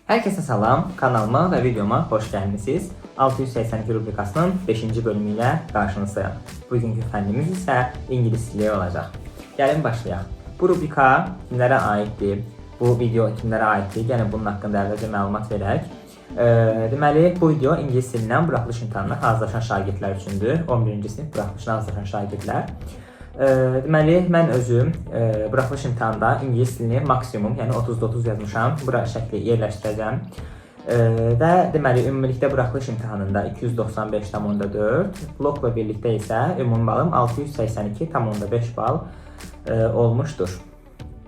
Herkese salam, kanalıma ve videoma hoş gelmişsiniz. 682 rubrikasının 5. bölümü ilə qarşınızdayam. Bugünkü fənnimiz isə ingilis dili olacaq. Gəlin başlayaq. Bu rubrika kimlərə aiddir? Bu video kimlərə aiddir? Yəni bunun haqqında əvvəlcə məlumat verək. Deməli, bu video ingilis dilindən buraxılış imtahanına hazırlaşan şagirdlər üçündür. 11-ci sinif buraxılışına hazırlaşan şagirdlər. Deməli, mən özüm buraxılış imtahanında ingilis dilini maksimum, yəni 30-da 30 yazmışam. Bura şəkli yerləşdirəcəm. Və deməli, ümumilikdə buraxılış imtahanında 295,4, blokla birlikdə isə ümumi balım 682,5 bal olmuşdur.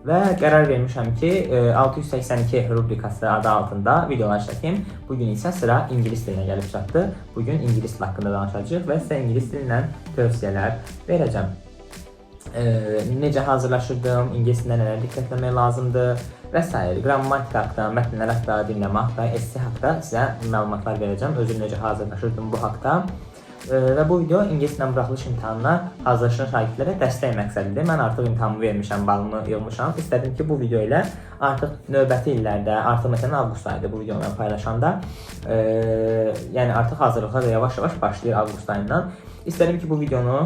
Və qərar vermişəm ki, 682 rubrikası adı altında videolar çəkim. Bugün isə sıra ingilis dilinə gəlib çatdı. Bugün ingilis dili haqqında danışacağıq və sizə ingilis dilindən tövsiyələr verəcəm. Necə hazırlaşırdım, ingilis dilində nələrə diqqət etmək lazımdır və s. Qrammatika haqqında, mətnlər haqqında, dinləmə haqqında, esse haqqında sizə məlumatlar verəcəm. Özüm necə hazırlaşırdım bu haqqda. Və bu video ingilis dilindən buraxılış imtahanına hazırlaşan şagirdlərə dəstək məqsədidir. Mən artıq imtahanımı vermişəm, balımı yığmışam. İstədim ki, bu video ilə artıq növbəti illərdə, artıq məsələn avqust ayıdır bu videonu mən paylaşanda, yəni artıq hazırlıqlar da yavaş-yavaş başlayır avqust ayından. İstədim ki, bu videonu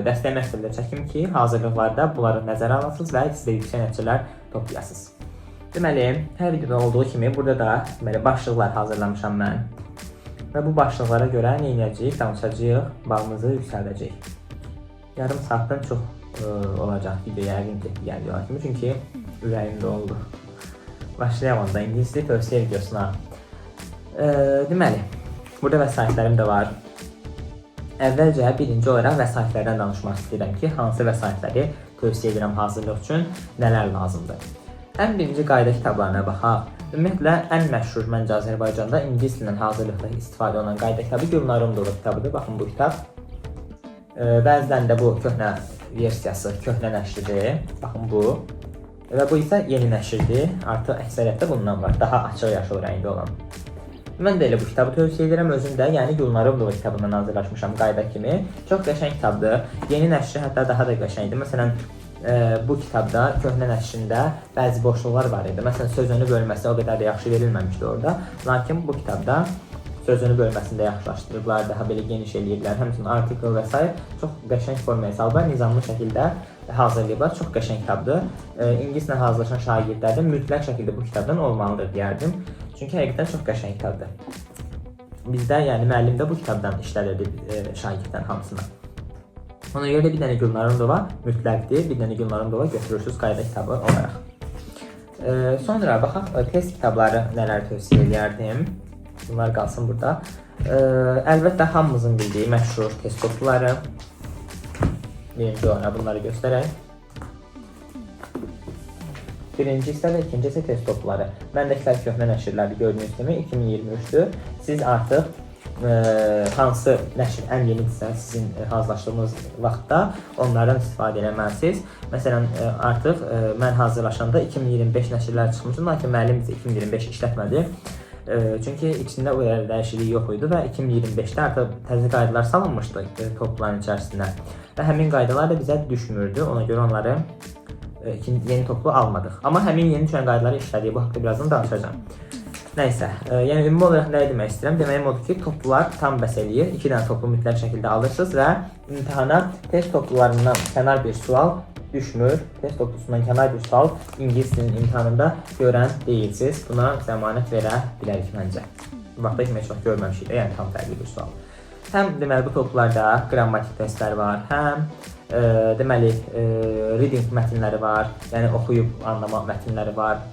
dəstək məqsədlə çəkim ki, hazırlıqlarda bunları nəzərə alasınız və siz də yüksək nəticələr toplayasınız. Deməli, hər videoda olduğu kimi burada da deməli başlıqlar hazırlamışam mən. Və bu başlıqlara görə nə edəcəyik? Danışacağıq, balımızı yüksəldəcəyik. Yarım saatdan çox olacaq video yəqin ki, yəni yola kimi, çünki ürəyim doldu. Başlayaq onda ingilis dili tövsiyə videosuna. Deməli, burada vəsaitlərim də var. Əvvəlcə birinci olaraq vəsaitlərdən danışmaq istəyirəm ki, hansı vəsaitləri tövsiyə edirəm hazırlıq üçün, nələr lazımdır. Ən birinci qayda kitablarına baxaq. Ümumiyyətlə ən məşhur məncə Azərbaycanda ingilis dilindən hazırlıqda istifadə olunan qayda kitabı Gülnar Umudova kitabıdır. Baxın bu kitab. Bəzilərində bu köhnə versiyası, köhnə nəşridir. Baxın bu. Və bu isə yeni nəşrdir. Artıq əksəriyyətdə bundan var. Daha açıq yaşıl rəngli olan. Mən də elə bu kitabı tövsiyə edirəm özüm də. Yəni Gülnar Umudova kitabından hazırlaşmışam qayda kimi. Çox qəşəng kitabdır. Yeni nəşri hətta daha da qəşəngdir. Məsələn, bu kitabda köhnə nəşrində bəzi boşluqlar var idi. Məsələn, sözünü bölməsi o qədər də yaxşı verilməmişdi orada. Lakin bu kitabda sözünü bölməsini də yaxşılaşdırıblar, daha belə geniş eləyiblər. Həmçinin article və s. çox qəşəng formaya salıblar, nizamlı şəkildə hazırlayıblar. Çox qəşəng kitabdır. İngilislə hazırlaşan şagirdlər də mütləq şəkildə bu kitabdan olmalıdır deyərdim. Çünki həqiqətən çox qəşəng kitabdır. Bizdə, yəni müəllim də bu kitabdan işlədirdi şagirdlərin hamısına. Ona görə də bir dənə Gülnar Umudova mütləqdir. Bir dənə Gülnar Umudova götürürsüz qayda kitabı olaraq. Sonra baxaq test kitabları nələr tövsiyə edərdim. Bunlar qalsın burada. Əlbəttə hamımızın bildiyi məşhur test topları. Birinci olaraq bunları göstərək. Birinci hissə və ikinci hissə test topları. Məndəkilər köhnə nəşrlərdir, gördüyünüz kimi 2023-dür. Siz artıq hansı nəşr ən yenidirsə sizin hazırlaşdığınız vaxtda onlardan istifadə eləməlisiniz. Məsələn, artıq mən hazırlaşanda 2025 nəşrlər çıxmışdı, lakin müəllim bizə 2025 işlətmədi. Çünki içində o qədər dəyişiklik yox idi və 2025-də artıq təzə qaydalar salınmışdı topların içərisinə və həmin qaydalar da bizə düşmürdü. Ona görə onları yeni toplu almadıq. Amma həmin yeni düşən qaydaları işlədik. Bu haqqda birazdan danışacağam. Nəysə, yəni ümumi olaraq nə demək istəyirəm? Deməyim odur ki, toplular tam bəs eləyir. 2 dənə toplu mütləq şəkildə alırsınız və imtahana test toplularından kənar bir sual düşmür. Test toplusundan kənar bir sual ingilis dilinin imtahanında görən deyilsiniz. Buna zəmanət verə bilərik məncə. Bu vaxta kimi heç vaxt görməmişik də, yəni tam fərqli bir sual. Həm deməli bu toplularda qrammatik testlər var, həm deməli reading mətnləri var, yəni oxuyub anlama mətnləri var.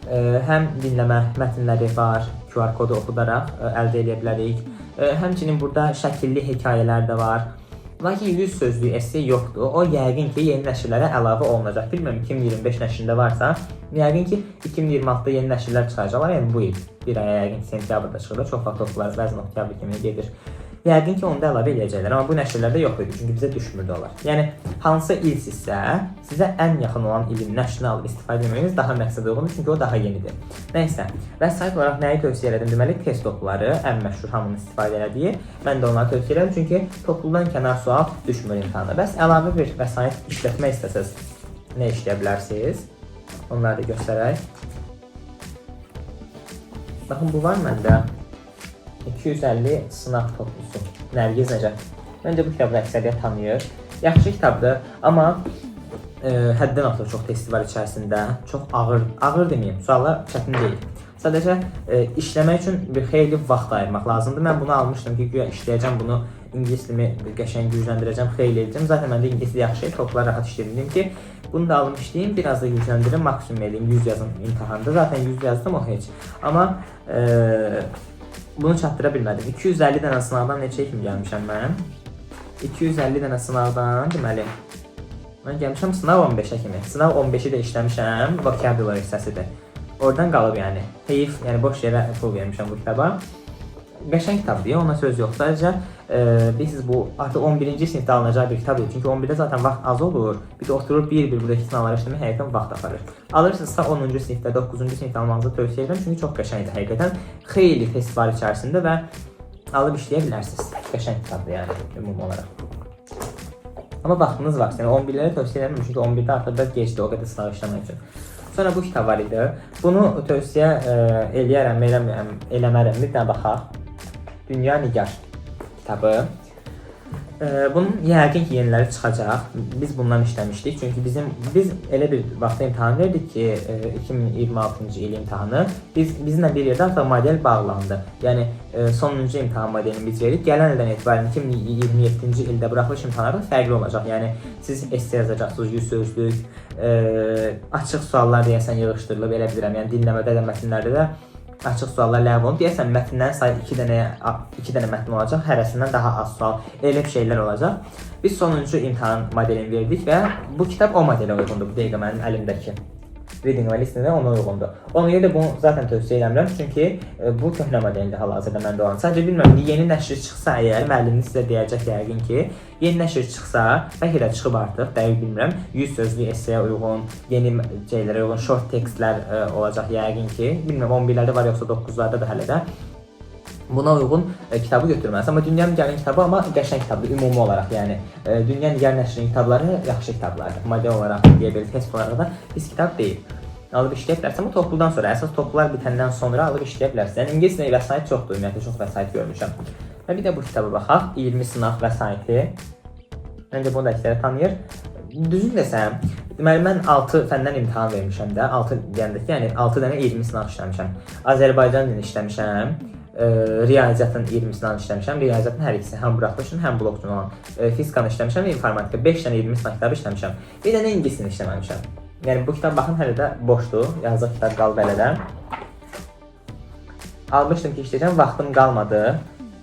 Həm dinləmə mətnləri var, QR kodu oxudaraq əldə edə bilərik. Həmçinin burada şəkilli hekayələr də var. Lakin 100 sözlük esse yoxdur. O yəqin ki, yeni nəşrlərə əlavə olunacaq. Bilmirəm 2025 nəşrində varsa, yəqin ki 2026-da yeni nəşrlər çıxaracaqlar. Yəni bu il bir aya yəqin ki sentyabrda çıxır da, çox vaxt toplular bəzən oktyabr kimi gedir. Yəqin ki onu da əlavə eləyəcəklər, amma bu nəşrlərdə yox idi, çünki bizə düşmürdü onlar. Yəni hansı ilsizsə, sizə ən yaxın olan ilin nəşrini alıb istifadə etməyiniz daha məqsədə uyğundur, çünki o daha yenidir. Nəysə, vəsait olaraq nəyi tövsiyə elədim? Deməli, test topları ən məşhur, hamının istifadə elədiyi. Mən də onları tövsiyə edirəm, çünki topludan kənar sual düşmür imtahana. Bəs əlavə bir vəsait işlətmək istəsəz nə işləyə bilərsiniz? Onları da göstərək. Baxın, bu var məndə. 250 sınaq toplusu. Nərgiz Nəcəf. Məncə bu kitabı əksəriyyət tanıyır. Yaxşı kitabdır, amma həddən artıq çox testi var içərisində. Çox ağır, ağır deməyim, suallar çətin deyil. Sadəcə işləmək üçün bir xeyli vaxt ayırmaq lazımdır. Mən bunu almışdım ki, güya işləyəcəm bunu, ingilis dilimi qəşəng gücləndirəcəm, xeyli edəcəm. Zaten məndə ingilis dili yaxşı, toplar rahat işləyə bildim ki, bunu da alım işləyim, biraz da gücləndirim, maksimum eləyim, 100 yazım imtahanda. Zaten 100 yazdım, o heç. Amma bunu çatdıra bilmədim. 250 dənə sınaqdan neçə kimi gəlmişəm mən? 250 dənə sınaqdan, deməli, mən gəlmişəm sınaq 15-ə kimi. Sınaq 15-i də işləmişəm, vocabulary hissəsidir. Oradan qalıb yəni. Heyif, yəni boş yerə pul vermişəm bu kitaba. Qəşəng kitabdır, ona söz yox. Sadəcə bilirsiniz, bu artıq 11-ci sinifdə alınacaq bir kitab deyil. Çünki 11-də zaten vaxt az olur. Bir də oturur bir-bir buradakı sınavları işləmək həqiqətən vaxt aparır. Alırsınızsa 10-cu sinifdə, 9-cu sinifdə almanızı tövsiyə edirəm. Çünki çox qəşəngdir həqiqətən. Xeyli test var içərisində və alıb işləyə bilərsiniz. Qəşəng kitabdır yəni ümumi olaraq. Amma vaxtınız varsa, yəni 11-lərə tövsiyə eləmirəm, çünki 11-də artıq biraz gecdir o qədər sınav işləmək üçün. Sonra bu kitab var idi. Bunu tövsiyə eləyərəm, eləmirəm, eləmərəm, bir dənə baxaq. Dünya Nigar kitabı. Bunun yəqin ki, yeniləri çıxacaq. Biz bundan işləmişdik. Çünki biz elə bir vaxtda imtahan verdik ki, 2026-cı il imtahanı. Bizimlə bir yerdə artıq model bağlandı. Yəni sonuncu imtahan modelini biz verdik. Gələn ildən etibarən 2027-ci ildə buraxılış imtahanları fərqli olacaq. Yəni siz esse yazacaqsınız, 100 sözlük, açıq suallar deyəsən yığışdırılıb, elə bilirəm. Yəni dinləmədə də, mətnlərdə də açıq suallar ləğv olunub. Deyəsən mətndən sayı 2 dənə mətn olacaq, hərəsindən daha az sual, elə bir şeylər olacaq. Biz sonuncu imtahan modelini verdik və bu kitab o modelə uyğundur, bu dəqiqə mənim əlimdəki. Reading və listening də ona uyğundur. Ona görə də bunu zaten tövsiyə eləmirəm, çünki bu köhnə modeldir hal-hazırda məndə olan. Sadəcə bilmirəm, yeni nəşr çıxsa əgər, müəlliminiz sizə deyəcək yəqin ki, yeni nəşr çıxsa, bəlkə də çıxıb artıq, dəqiq bilmirəm, 100 sözlük esseyə uyğun, yeni şeylərə uyğun short tekstlər olacaq yəqin ki. Bilmirəm 11-lərdə var yoxsa 9-larda da hələ də. Buna uyğun kitabı götürməlisiniz. Amma Dünya Nigarın kitabı amma qəşəng kitabdır ümumi olaraq. Yəni Dünya Nigar nəşrinin kitabları yaxşı kitablardır. Model olaraq deyə bilərik, test olaraq da pis kitab deyil. Alıb işləyə bilərsən, amma topludan sonra, əsas toplular bitəndən sonra alıb işləyə bilərsən. Yəni ingilis dilində vəsait çoxdur, ümumiyyətlə çox vəsait görmüşəm. Və bir də bu kitaba baxaq. 20 sınaq vəsaiti. Məncə bunu da əksəriyyət tanıyır. Düzünü desəm, deməli mən 6 fəndən imtahan vermişəm də. 6 deyəndə ki, yəni 6 dənə 20 sınaq işləmişəm. Azərbaycan dilini işləmişəm. Riyaziyyatın 20 sınağını işləmişəm. Riyaziyyatın hər ikisi, həm buraxılışın, həm blok üçün olan. Fizikanı işləmişəm və informatika. 5 dənə 20 sınaq kitabı işləmişəm. Bir dənə ingilis dilini işləməmişəm. Yəni bu kitab baxın hələ də boşdur. Yazıq kitab qalıb hələ də. Almışdım ki, işləyəcəm, vaxtım qalmadı.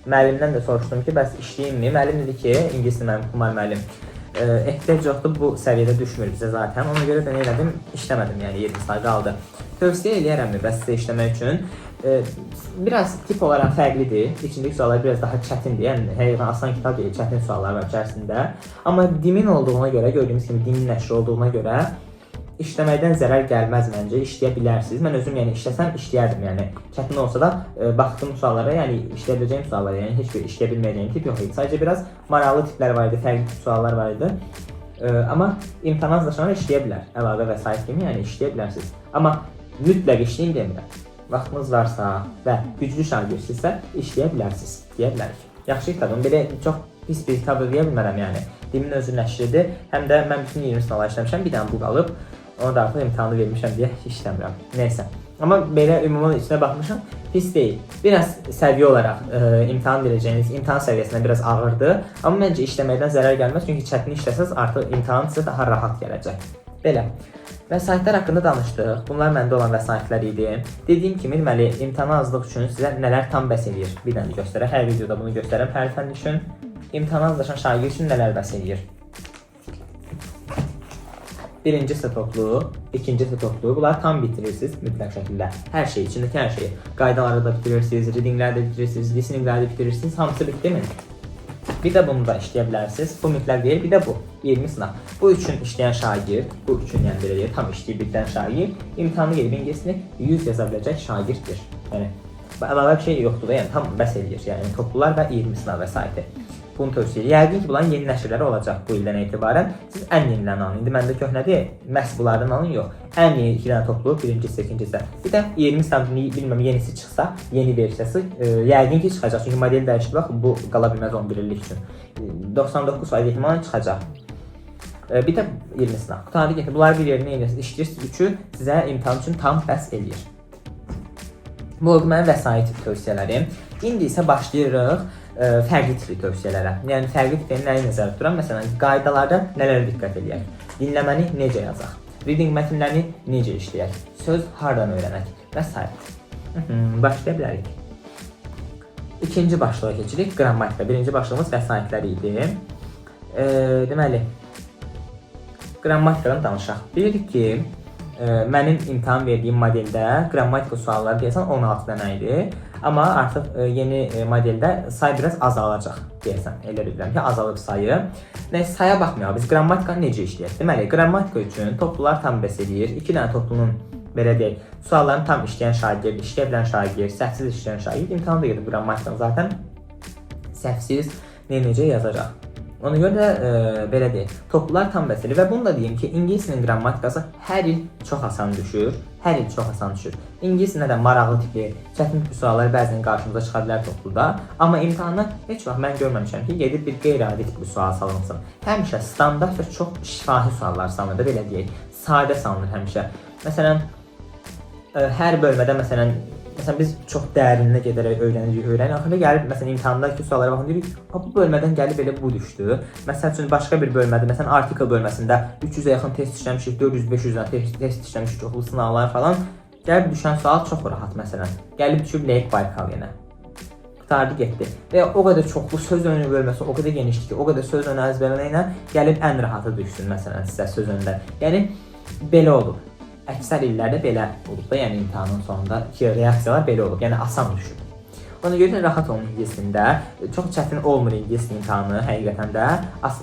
Müəllimdən də soruşdum ki, bəs işləyimmi? Müəllim dedi ki, ingilis dili müəllim, Xumar müəllim, ehtiyac yoxdur, bu səviyyədə düşmür bizə zaten. Ona görə də nə elədim? İşləmədim, yəni 20 saat qaldı. Tövsiyə eləyərəmmi bəs sizə işləmək üçün? Biraz tip olaraq fərqlidir. İçindəki suallar biraz daha çətindir. Yəni həqiqətən asan kitab deyil, çətin suallar var içərisində. Amma DİM-in olduğuna görə, gördüyümüz kimi DİM-in nəşri olduğuna görə işləməkdən zərər gəlməz məncə. İşləyə bilərsiniz. Mən özüm yəni işləsəm işləyərdim yəni. Çətin olsa da baxdım suallara, yəni işləyə biləcəyim suallara, yəni heç bir işləyə bilməyəcəyim tip yox idi. Sadəcə biraz maraqlı tiplər var idi, fərqli tip suallar var idi. Amma imtahana hazırlaşanlar işləyə bilər. Əlavə vəsait kimi, yəni işləyə bilərsiniz. Amma mütləq işləyin demirəm. Vaxtınız varsa və güclü şagirdsinizsə işləyə bilərsiniz, deyə bilərik. Yaxşı kitabım, belə çox pis bir kitab da deyə bilmərəm yəni. DİM-in özü nəşridir. Həm də mən bütün 20 sınavlar işləmişəm, bir dənə bu qalıb. Onu da artıq imtahanı vermişəm deyə işləmirəm. Nəysə. Amma belə ümumi içinə baxmışam, pis deyil. Biraz səviyyə olaraq imtahan verəcəyiniz imtahan səviyyəsindən biraz ağırdır. Amma məncə işləməkdən zərər gəlməz, çünki çətin işləsəz artıq imtahan sizə daha rahat gələcək. Belə. Vəsaitlər haqqında danışdıq. Bunlar məndə olan vəsaitlər idi. Dediyim kimi, deməli, imtahana hazırlıq üçün sizə nələr tam bəs eləyir. Bir dənə göstərək. Hər videoda bunu göstərirəm hər fənn üçün. İmtahana hazırlaşan şagird üçün nələr bəs eləyir? Birinci toplu, ikinci toplu. Bunları tam bitirirsiniz mütləq şəkildə. Hər şey, içindəki hər şeyi. Qaydaları da bitirirsiniz, readingləri də bitirirsiniz, listeningləri də bitirirsiniz. Hamısı bitdi mi? Bir də bunu da işləyə bilərsiniz. Bu mütləq deyil, bir də bu. 20 sınaq. Bu üçün işləyən şagird, bu üçün yəni belə deyək, tam işləyib bitirən şagird imtahanı gedib ingilisini 100 yaza biləcək şagirddir. Yəni bu əlavə bir şey yoxdur da, yəni tam bəs eləyir. Yəni toplular və 20 sınaq vəsaiti. Bunu tövsiyə edirəm. Yəqin ki, bunların yeni nəşrləri olacaq bu ildən etibarən. Siz ən yenilərini alın. İndi məndə köhnədir, məhz bunlardan alın, yox. Ən yeni iki dənə toplu, birinci hissə, ikinci hissə. Bir də 20 santim bilməm yenisi çıxsa, yeni versiyası, yəqin ki çıxacaq. Çünki model dəyişdi, bax, bu qala bilməz 11 illik üçün. 99% ehtimalla çıxacaq. Bir də 20 sınaq. Qutardı getdi. Bunları bir yerinə edirsiniz, işləyirsiniz. Üçü sizə imtahan üçün tam bəs eləyir. Bu oldu mənim vəsait tövsiyələrim. İndi isə başlayırıq fərqli tipli tövsiyələrə. Yəni fərqli tipli nəyi nəzərdə tuturam? Məsələn, qaydalarda nələrə diqqət eləyək? Dinləməni necə yazaq? Reading mətnlərini necə işləyək? Söz hardan öyrənək? Və sair. Başlaya bilərik. İkinci başlığa keçirik. Qrammatika. Birinci başlığımız vəsaitlər idi. Deməli, qrammatikadan danışaq. Bilirik ki, mənim imtahan verdiyim modeldə qrammatika sualları deyəsən 16 dənə idi. Amma artıq yeni modeldə say biraz azalacaq deyəsən. Elə bilirəm ki, azalıb sayı. Nəysə, saya baxmayaq. Biz qrammatikanı necə işləyək? Deməli, qrammatika üçün toplular tam bəs eləyir. 2 dənə toplunun, belə deyək, suallarını tam işləyən şagird, işləyə bilən şagird, səhvsiz işləyən şagird imtahanda gedib qrammatikanı zaten səhvsiz necə yazacaq. Ona görə də belə deyək, toplular tam bəs eləyir və bunu da deyim ki, ingilis dilinin qrammatikası hər il çox asan düşür. Hər il çox asan düşür. İngilis dilində də maraqlı tipli, çətin tipli suallar bəzən qarşımıza çıxa bilər topluda, amma imtahanda heç vaxt mən görməmişəm ki, gedib bir qeyri-adi tipli sual salınsın. Həmişə standart və çox şifahi suallar salınır da, belə deyək. Sadə salınır həmişə. Məsələn, hər bölmədə məsələn biz çox dərinə gedərək öyrənirik, öyrənirik. Axırda gəlib məsələn imtahandakı suallara baxın deyirik, "Ha, bu bölmədən gəlib elə bu düşdü." Məsəl üçün başqa bir bölmədə, məsələn article bölməsində 300-ə yaxın test işləmişik, 400-500 test işləmişik, çoxlu sınaqlar falan. Gəlib düşən sual çox rahat məsələn. Gəlib düşüb Lake Baikal yenə. Qurtardı getdi. Və ya o qədər çoxlu söz önü bölməsi o qədər genişdir ki, o qədər söz önü əzbərlənə gəlib ən rahatı düşsün məsələn sizə söz önündə. Yəni belə olub. Əksər illərdə belə olub da, yəni imtahanın sonunda ki reaksiyalar belə olub. Yəni asan düşüb. Ona görə də rahat olun ingilis dilində. Çox çətin olmur ingilis dili imtahanı həqiqətən də.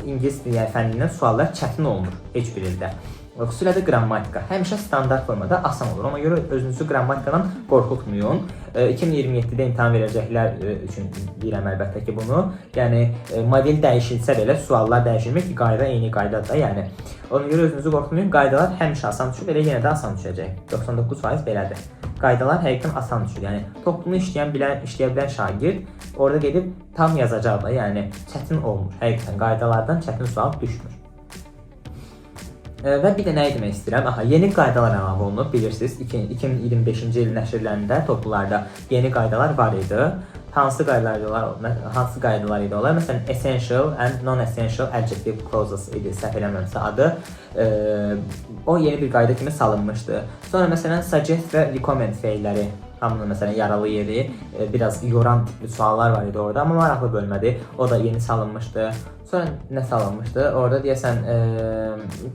İngilis dili fənnindən suallar çətin olmur heç bir ildə. Xüsusilə də qrammatika həmişə standart formada asan olur. Ona görə özünüzü qrammatikadan qorxutmayın. 2027-də imtahan verəcəklər üçün deyirəm əlbəttə ki bunu. Yəni model dəyişilsə belə suallar dəyişilmir ki, qayda eyni qaydadır da, yəni. Ona görə özünüzü qorxutmayın. Qaydalar həmişə asan düşür, elə yenə də asan düşəcək. 99% belədir. Qaydalar həqiqətən asan düşür. Yəni toplunu işləyən bilən, işləyə bilən şagird orada gedib tam yazacaq da, yəni çətin olmur. Həqiqətən qaydalardan çətin sual düşmür. Və bir də nəyi demək istəyirəm? Aha, yeni qaydalar əlavə olunub, bilirsiniz. 2025-ci il nəşrlərində toplularda yeni qaydalar var idi. Hansı qaydalar idi onlar? Hansı qaydalar idi onlar? Məsələn, essential and non-essential adjective clauses idi, səhv eləmirəmsə adı. O yeni bir qayda kimi salınmışdı. Sonra məsələn suggest və recommend feilləri hamının məsələn yaralı yeri, biraz yoran tipli suallar var idi orada, amma maraqlı bölmədir. O da yeni salınmışdı. Sonra nə salınmışdı? Orada deyəsən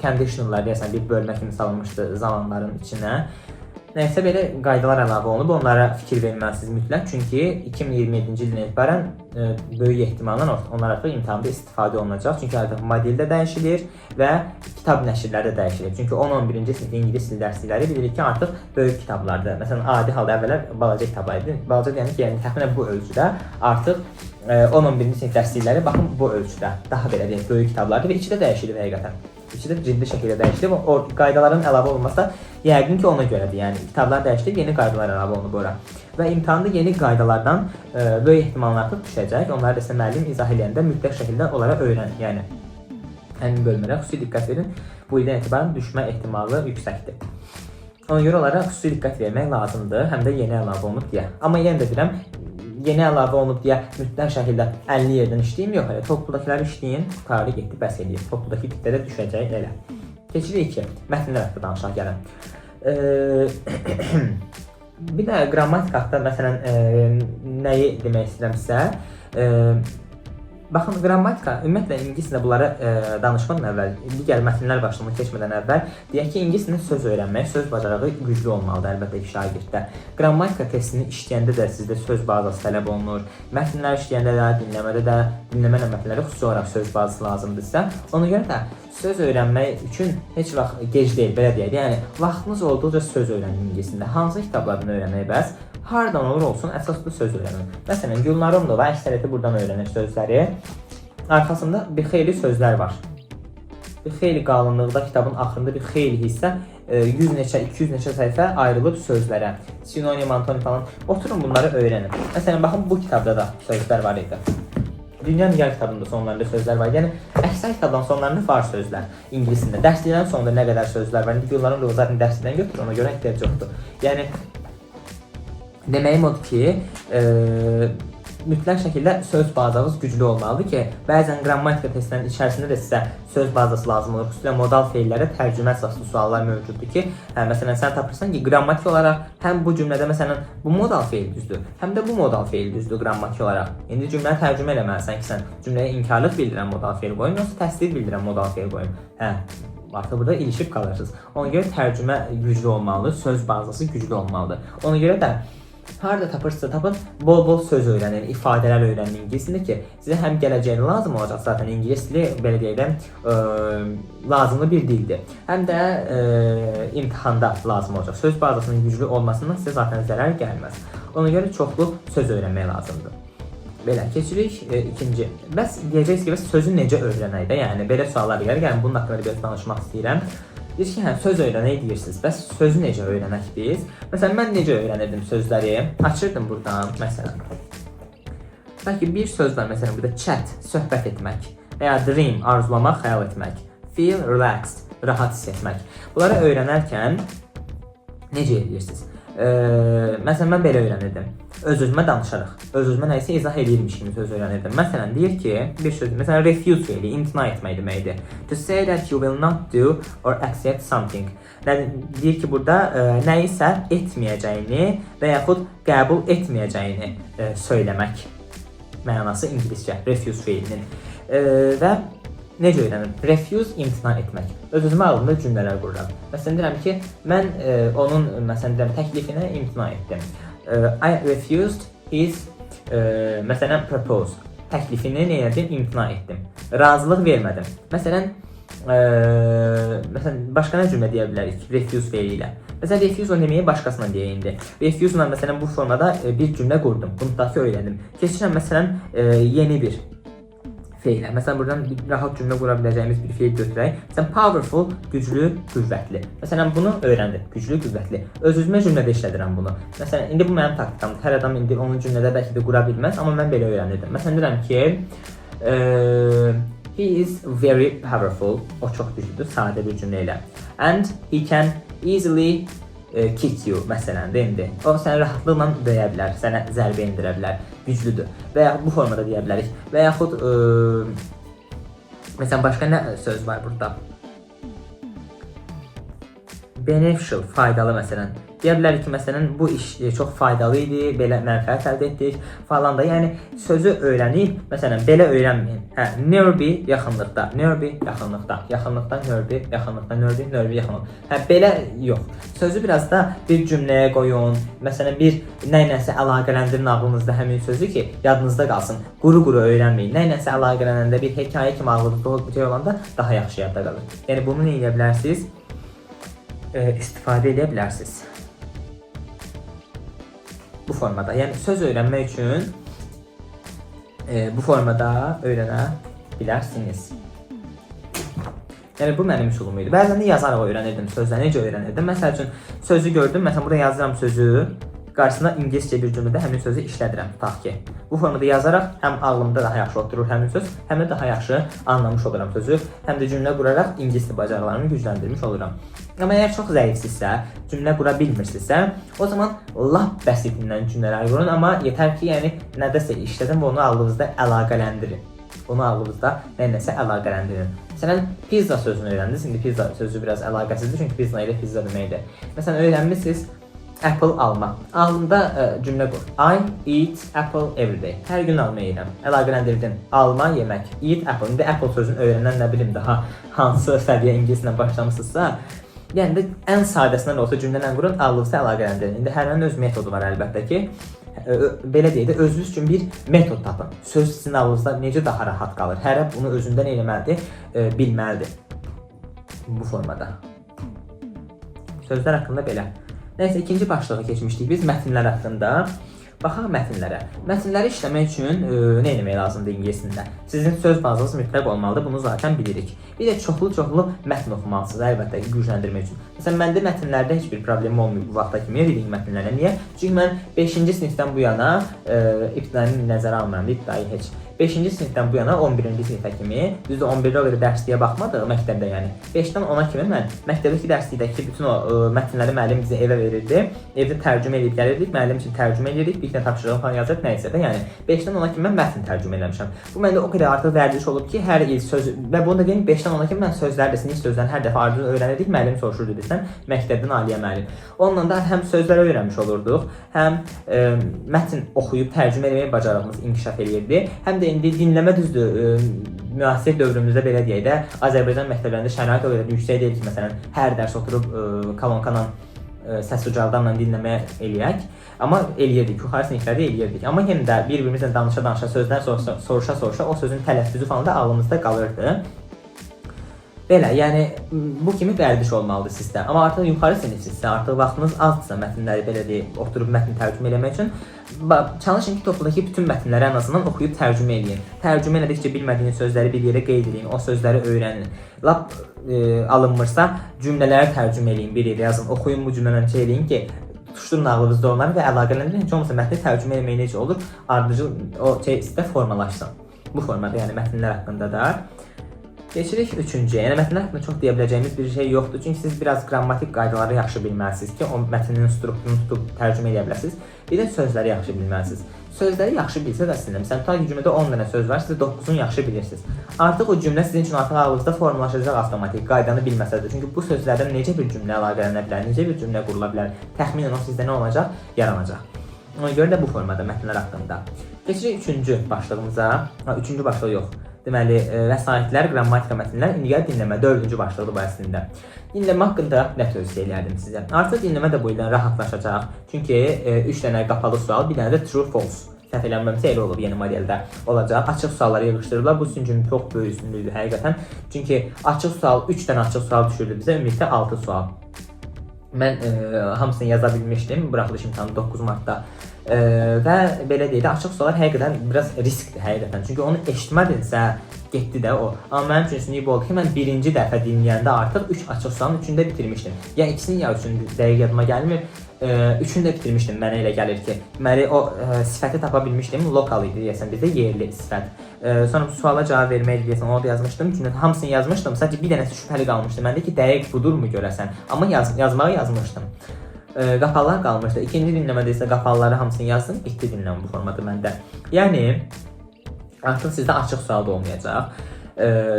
conditionallar deyəsən bir bölmə kimi salınmışdı zamanların içinə. Nəysə, belə qaydalar əlavə olunub. Onlara fikir verməlisiniz mütləq. Çünki 2027-ci ildən etibarən böyük ehtimalla onlar artıq imtahanda istifadə olunacaq. Çünki artıq model də dəyişilir və kitab nəşrləri də dəyişilir. Çünki 10-11-ci sinif ingilis dili dərslikləri bilirik ki, artıq böyük kitablardır. Məsələn, adi halda əvvəllər balaca kitablar idi. Balaca deyəndə ki, yəni təxminən bu ölçüdə, artıq 10-11-ci sinif dərslikləri baxın bu ölçüdə. Daha belə deyək, böyük kitablardır və içi də dəyişilib həqiqətən. İçi də ciddi şəkildə dəyişilib. O qaydaların əlavə olunması da yəqin ki ona görədir. Yəni kitablar dəyişilib, yeni qaydalar əlavə olunub ora. Və imtahanda yeni qaydalardan böyük ehtimalla artıq düşəcək. Onları da sizə müəllim izah eləyəndə mütləq şəkildə onlara öyrənin. Yəni həmin bölmələrə xüsusi diqqət verin. Bu ildən etibarən düşmə ehtimalı yüksəkdir. Ona görə onlara xüsusi diqqət vermək lazımdır. Həm də yeni əlavə olunub deyə. Amma yenə də deyirəm, yeni əlavə olunub deyə mütləq şəkildə 50 yerdən işləyim, yox, elə topludakıları işləyin, qurtardı getdi, bəs eləyir. Topludakı tiplərə düşəcək elə. Keçirik ki, mətnlər haqqında danışaq gəlin. Bir də qrammatika haqqında məsələn nəyi demək istəyirəm sizə? Baxın, qrammatika, ümumiyyətlə ingilis dilində bunlara danışmadan əvvəl, digər mətnlər başlığına keçmədən əvvəl deyək ki, ingilis dilində söz öyrənmək, söz bacarığı güclü olmalıdır əlbəttə ki, şagirddə. Qrammatika testini işləyəndə də sizdə söz bazası tələb olunur. Mətnlər işləyəndə də, dinləmədə də, dinləmə ilə mətnlərə xüsusi olaraq söz bazası lazımdır sizə. Ona görə də söz öyrənmək üçün heç vaxt gec deyil, belə deyək. Yəni vaxtınız olduqca söz öyrənin ingilis dilində. Hansı kitablardan öyrənmək bəs? Hardan olur olsun, əsas da söz öyrənin. Məsələn, Gülnar Rondova əksəriyyəti buradan öyrənir sözləri. Arxasında bir xeyli sözlər var. Bir xeyli qalınlıqda kitabın axırında bir xeyli hissə 100 neçə, 200 neçə səhifə ayrılıb sözlərə. Sinonim, antonim falan. Oturun bunları öyrənin. Məsələn, baxın, bu kitabda da sözlər var idi. Dünyanın digər kitabında sonlarında sözlər var. Yəni əksər kitabların sonlarında var sözlər ingilisində. Dərsliklərin sonunda nə qədər sözlər var. İndi bunların da zaten dərslikdən götür, ona görə ehtiyac yoxdur. Yəni deməyim odur ki, mütləq şəkildə söz bazanız güclü olmalıdır ki, bəzən qrammatika testlərinin içərisində də sizə söz bazası lazım olur. Xüsusilə modal feillərə tərcümə əsaslı suallar mövcuddur ki, hə, məsələn, sən tapırsan ki, qrammatik olaraq həm bu cümlədə məsələn bu modal feil düzdür, həm də bu modal feil düzdür qrammatik olaraq. İndi cümləni tərcümə eləməlisən ki, sən cümləyə inkarlıq bildirən modal feil qoyun, yoxsa təsdiq bildirən modal feil qoyun. Hə, artıq burada ilişib qalırsınız. Ona görə tərcümə güclü olmalıdır, söz bazası güclü olmalıdır. Ona görə də harda tapırsınızsa tapın, bol-bol söz öyrənin, ifadələr öyrənin ingilisində ki, sizə həm gələcəkdə lazım olacaq, zaten ingilis dili belə deyək də lazımlı bir dildir. Həm də imtahanda lazım olacaq. Söz bazasının güclü olmasından sizə zaten zərər gəlməz. Ona görə çoxlu söz öyrənmək lazımdır. Belə keçirik ikinci. Bəs deyəcəksiniz ki, bəs sözü necə öyrənək də? Yəni belə suallar gəlir. Yəni bunun haqqında biraz danışmaq istəyirəm. Deyir ki, hə, söz öyrənək deyirsiniz. Bəs sözü necə öyrənək biz? Məsələn, mən necə öyrənirdim sözləri? Açırdım buradan, məsələn. Tutaq ki, bir söz var, məsələn, burada chat, söhbət etmək və ya dream, arzulamaq, xəyal etmək. Feel relaxed, rahat hiss etmək. Bunları öyrənərkən necə edirsiniz? Məsələn, mən belə öyrənirdim. Öz-özümə danışaraq, öz-özümə nəyisə izah edirmiş kimi söz öyrənirdim. Məsələn, deyir ki, bir söz, məsələn, refuse feili, imtina etmək deməkdir. To say that you will not do or accept something. Nə, deyir ki, burada nəyisə etməyəcəyini və yaxud qəbul etməyəcəyini söyləmək mənası ingiliscə refuse feilinin. Və necə öyrənim? Refuse, imtina etmək. Öz-özümə ağlımda cümlələr qururam. Məsələn, deyirəm ki, mən onun, məsələn, deyirəm, təklifinə imtina etdim. I refused his məsələn, propose. Təklifini nə etdim? İmtina etdim. Razılıq vermədim. Məsələn, başqa nə cümlə deyə bilərik refuse feili ilə? Məsələn, refuse o deməyi başqasına deyək indi. Refuse ilə məsələn bu formada bir cümlə qurdum. Bunu da ki öyrəndim. Keçirəm məsələn yeni bir feilə. Məsələn, buradan bir rahat cümlə qura biləcəyimiz bir feil götürək. Məsələn, powerful, güclü, qüvvətli. Məsələn, bunu öyrəndim. Güclü, qüvvətli. Öz-özümə cümlədə işlədirəm bunu. Məsələn, indi bu mənim taktikamdır. Hər adam indi onun cümlədə bəlkə də qura bilməz, amma mən belə öyrənirdim. Məsələn, deyirəm ki, he is very powerful. O çox güclüdür, sadə bir cümlə ilə. And he can easily kick you, məsələn də indi. O səni rahatlıqla döyə bilər, sənə zərbə endirə bilər, güclüdür. Və yaxud bu formada deyə bilərik. Və yaxud məsələn, başqa nə söz var burada? Beneficial, faydalı məsələn. Deyə bilərik ki, məsələn, bu iş çox faydalı idi, belə mənfəət əldə etdik falan da. Yəni sözü öyrənib, məsələn, belə öyrənməyin. Hə, nearby, yaxınlıqda, nearby, yaxınlıqda, yaxınlıqda, nearby, yaxınlıqda, nearby, nearby, yaxınlıq. Hə, belə yox. Sözü biraz da bir cümləyə qoyun. Məsələn, bir nə iləsə əlaqələndirin ağlınızda həmin sözü ki, yadınızda qalsın. Quru-quru öyrənməyin. Nə iləsə əlaqələnəndə, bir hekayə kimi ağlınızda o şey olanda daha yaxşı yadda qalır. Yəni bunu nə edə bilərsiniz? İstifadə edə bilərsiniz. Bu formada. Yəni söz öyrənmək üçün bu formada öyrənə bilərsiniz. Yəni bu mənim üsulum idi. Bəzən də yazaraq öyrənirdim sözləri, necə öyrənirdim? Məsəl üçün, sözü gördüm, məsələn, burada yazıram sözü, qarşısına ingiliscə bir cümlədə həmin sözü işlədirəm, tutaq ki. Bu formada yazaraq həm ağlımda daha yaxşı oturur həmin söz, həm də daha yaxşı anlamış oluram sözü, həm də cümlə quraraq ingilis dili bacarıqlarımı gücləndirmiş oluram. Amma əgər çox zəifsinizsə, cümlə qura bilmirsinizsə, o zaman lap bəsitindən cümlələr qurun, amma yetər ki, yəni nədəsə işlədin və onu ağlınızda əlaqələndirin. Onu ağlınızda nə nəsə əlaqələndirin. Məsələn, pizza sözünü öyrəndiniz. İndi pizza sözü biraz əlaqəsizdir, çünki pizza ilə pizza deməkdir. Məsələn, öyrənmisiniz apple, alma. Ağlında cümlə qur. I eat apple every day. Hər gün alma yeyirəm. Əlaqələndirdin. Alma yemək. Eat apple. İndi apple sözünü öyrənən, nə bilim, daha hansı səviyyə ingilislə başlamısınızsa, yəni də ən sadəsindən də olsa cümlələ qurun, ağlınızda əlaqələndirin. İndi hərənin öz metodu var əlbəttə ki. Belə deyək də, özünüz üçün bir metod tapın. Söz sizin ağlınızda necə daha rahat qalır? Hərə bunu özündə nə etməlidir? Bilməlidir. Bu formada. Sözlər haqqında belə. Nəysə, ikinci başlığa keçmişdik biz, mətnlər haqqında. Baxaq mətnlərə. Mətnləri işləmək üçün nə etmək lazımdır ingilis dilində? Sizin söz bazınız mütləq olmalıdır, bunu zaten bilirik. Bir də çoxlu-çoxlu mətn oxumalısınız, əlbəttə ki, gücləndirmək üçün. Məsələn, məndə mətnlərdə heç bir problem olmayıb bu vaxta kimi reading mətnlərlə. Niyə? Çünki mən 5-ci sinifdən bu yana ibtidai nəzərə almıram, ibtidai heç. 5-ci sinifdən bu yana 11-ci sinifə kimi, düzdür, 11-də o qədər dərsliyə baxmadıq məktəbdə yəni. 5-dən 10-a kimi mən məktəbdəki dərslikdəki bütün o mətnləri müəllim bizə evə verirdi. Evdə tərcümə edib gəlirdik, müəllim üçün tərcümə edirdik, bir dənə tapşırıq falan yazırıq, nə isə də, yəni 5-dən 10-a kimi mən mətn tərcümə eləmişəm. Bu məndə o qədər artıq vərdiş olub ki, hər il söz və bunu da deyim, 5-dən 10-a kimi mən sözləri də, sinif sözlərini hər dəfə ardınca öyrənirdik, müəllim soruşurdu bizdən, məktəbdən aliyə müəllim. Onunla da həm sözləri öyrənmiş olurduq, həm mətn oxuyub tərcümə etməyi bacarığımız inkişaf eləyirdi. Həm də indi dinləmə, düzdür, müasir dövrümüzdə, belə deyək də, Azərbaycan məktəblərində şərait o qədər yüksək deyil ki, məsələn, hər dərs oturub kolonka səs ucaldanla dinləməyə eləyək. Amma eləyirdik, yuxarı siniflərdə eləyirdik. Amma yenə də bir-birimizlə danışa-danışa, sözlər soruşa-soruşa o sözün tələffüzü falan da ağlımızda qalırdı. Belə, yəni bu kimi vərdiş olmalıdır sizdə. Amma artıq yuxarı sinifsinizsə, artıq vaxtınız azdırsa mətnləri, belə deyək, oturub mətn tərcümə eləmək üçün çalışın ki, topladakı bütün mətnləri ən azından oxuyub tərcümə eləyin. Tərcümə elədikcə bilmədiyiniz sözləri bir yerə qeyd eləyin, o sözləri öyrənin. Lap alınmırsa, cümlələri tərcümə eləyin, bir yerə yazın, oxuyun bu cümləni, şey eləyin ki, tutuşdurun ağlınızda onları və əlaqələndirin. Heç olmasa mətni tərcümə eləmək necə olur, ardıcıl o şey sizdə formalaşsın. Bu formada, yəni mətnlər haqqında da. Keçirik üçüncüyə. Yəni mətnlər haqqında çox deyə biləcəyimiz bir şey yoxdur. Çünki siz biraz qrammatik qaydaları yaxşı bilməlisiniz ki, o mətnin strukturunu tutub tərcümə edə biləsiniz. Bir də sözləri yaxşı bilməlisiniz. Sözləri yaxşı bilsəz əslində, məsələn, tutaq ki, cümlədə 10 dənə söz var, siz 9-unu yaxşı bilirsiniz. Artıq o cümlə sizin üçün artıq ağlınızda formalaşacaq avtomatik, qaydanı bilməsəz də. Çünki bu sözlərdən necə bir cümlə əlaqələnə bilər, necə bir cümlə qurula bilər, təxminən o sizdə nə olacaq? Yaranacaq. Ona görə də bu formada mətnlər haqqında. Keçirik üçüncü başlığımıza. Ha, üçüncü başlıq yox. Deməli, vəsaitlər, qrammatika, mətnlər, indi gəl dinləmə, dördüncü başlıqdır bu əslində. Dinləmə haqqında nə tövsiyə eləyərdim sizə? Artıq dinləmə də bu ildən rahatlaşacaq. Çünki 3 dənə qapalı sual, bir dənə də true false. Səhv eləmirəmsə elə olub, yeni modeldə olacaq. Açıq sualları yığışdırıblar. Bu sizin üçün çox böyük üstünlükdür həqiqətən. Çünki açıq sual, 3 dənə açıq sual düşürdü bizə, ümumilikdə 6 sual. Mən hamısını yaza bilmişdim buraxılış imtahanı 9 martda. Və belə deyək də, açıq suallar həqiqətən biraz riskdir həqiqətən. Çünki onu eşitmədinsə, getdi də o. Amma mənim üçün üstünlüyü bu oldu ki, mən birinci dəfə dinləyəndə artıq 3 açıq sualın üçünü də bitirmişdim. Ya ikisini, ya üçünü, dəqiq yadıma gəlmir. Üçünü də bitirmişdim, mənə elə gəlir ki. Deməli o sifəti tapa bilmişdim. Local idi deyəsən bizdə, yerli sifət. Sonra suala cavab vermək deyəsən, onu da yazmışdım. Cümlənin hamısını yazmışdım. Sadəcə bir dənəsi şübhəli qalmışdı məndə ki, dəqiq budurmu görəsən. Amma yazmağı yazmışdım. Qapalılar qalmışdı. İkinci dinləmədə isə qapalıları hamısını yazdım. Bitdi dinləmə bu formada məndə. Yəni artıq sizdə açıq sual da olmayacaq.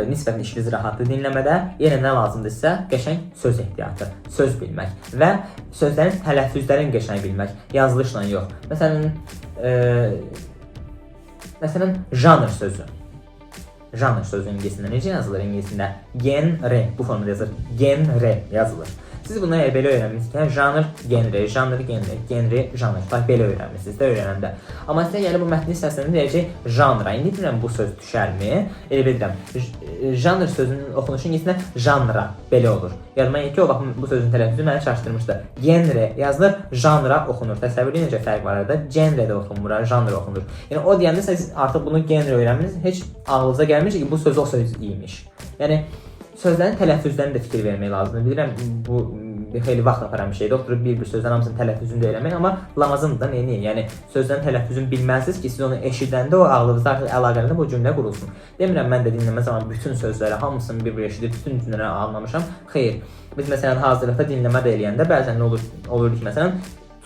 Nisbətən işiniz rahatdır dinləmədə. Yenə nə lazımdırsa, qəşəng söz ehtiyatı, söz bilmək və sözlərin tələffüzlərini qəşəng bilmək, yazılışla yox. Məsələn, janr sözü. Janr sözü ingilisində necə yazılır ingilisində? Genre bu formada yazılır. Genre yazılır. Siz bunu əgər belə öyrənmisiniz ki, janr, genre, janr, genre, genre, janr. Bax belə öyrənmisiniz də öyrənəndə. Amma sizə gəlir bu mətni səsləndirəcək, deyəcək janra. İndi bilmirəm bu söz düşərmi? Elə bilirəm. Janr sözünün oxunuşu ingilisində janra belə olur. Yadıma gəlir ki, o vaxt bu sözün tələffüzü məni çaşdırmışdı. Genre yazılır, janra oxunur. Təsəvvür edin, necə fərq var arada. Genre də oxunmur, janr oxunur. Yəni o deyəndə siz artıq bunu genre öyrənmisiniz, heç ağlınıza gəlmir ki, bu söz o söz imiş. Yəni sözlərin tələffüzlərini də fikir vermək lazımdır. Bilirəm bu bir xeyli vaxt aparan bir şeydir. Oturub bir-bir sözlərin hamısının tələffüzünü də eləmək, amma lazımdır da, neyniyək? Yəni sözlərin tələffüzünü bilməlisiniz ki, siz onu eşidəndə o ağlınızda artıq əlaqələnib o cümlə qurulsun. Demirəm mən də dinləmə zamanı bütün sözləri hamısını bir-bir eşidib bütün cümlələri anlamışam. Xeyr. Biz məsələn hazırlıqda dinləmə də eləyəndə bəzən nə olur, olurdu ki, məsələn